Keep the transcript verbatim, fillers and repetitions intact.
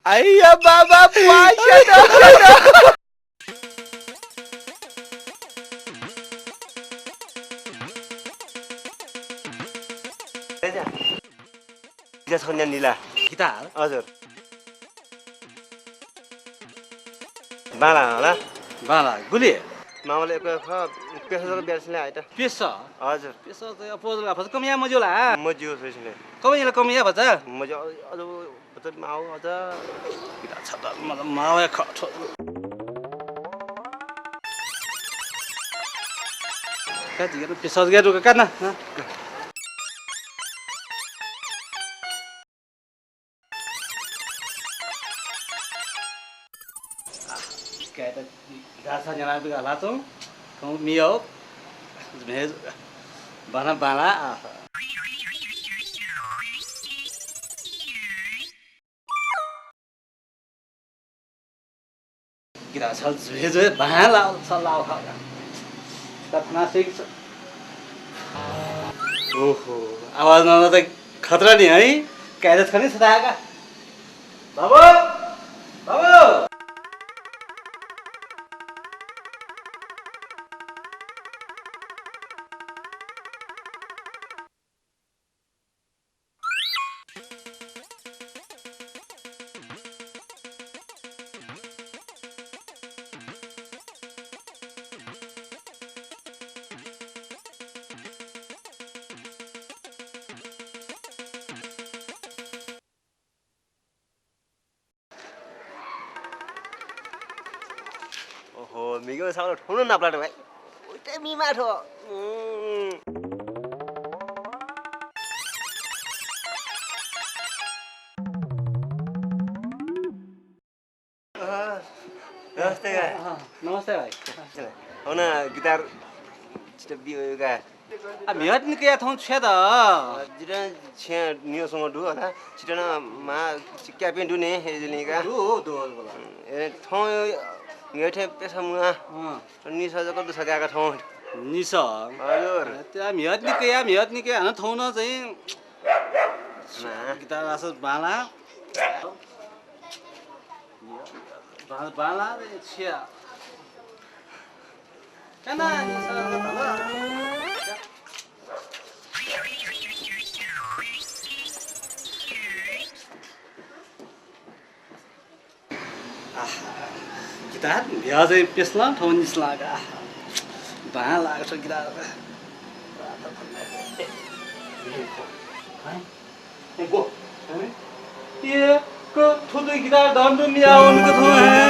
अय्या बाबा, प्वाः स्यात, स्यात। गितार छकः न्यानिला। गितार? हजुर। बांला होला। बांला, गुलि? मामला एक ख, प्यसः जक बियासिले आइता। प्यसः? हजुर। प्यसः चाहिँ अप्वः जक, अप्वः जक कम याये मज्यू ला? मज्यू, सुइसिले। कम याये ला, कम याये भचा? मज्यू, अझ, अझ, अझ माउ, अझ। गितार छ त, मतलब, माउ हे ख, थ्व। का, जिगेर प्यसः जक दुका, का ना, ना। काय्‌त गासा न्यानाबिक हलाच्वं, थौं मियाः, म्हे बांला बांला, आहा। गितार छल जुहे जुहे बांला, छल लाव खा। प्रार्थना सिक्स। ओहो, आवाज नन त खतरा नि है। काय्‌त खनी सदाका। बाबु! बाबु! ओहो, म्हिगः सामना थौं नं नापलात भाइ। उते मिमा थ्व। उम्। अह, नमस्ते भाइ। अह, नमस्ते भाइ। हो ना, गितार छितः बियो का। आ, म्हिगः निकया थौं छ्वया द। जितः छ्या नियोसँग दु होला। छितः नं मा क्यापिं दु ने, हे जिलिं का। दु, दु, दु। ए, थौं म्हिगः थें प्यसः मुवा। अँ। निसः जक दुसा गाय्‌का थौं। निसः? हजुर। ए, त्या म्हिगः निकया, म्हिगः निकया, हानं थौं नं चाहिँ ना। गितार रास बांला। बांला, बांला रे, छ्या। का ना, निसः जक बांला। आहा, गितार न्ह्यः चाहिँ प्यसलं थौं निसलं का। आहा, बांलाक थ्व गितार। ए, गो। ए, क, थ्व तुइ गितार दन दु मिया वंक थौं हे।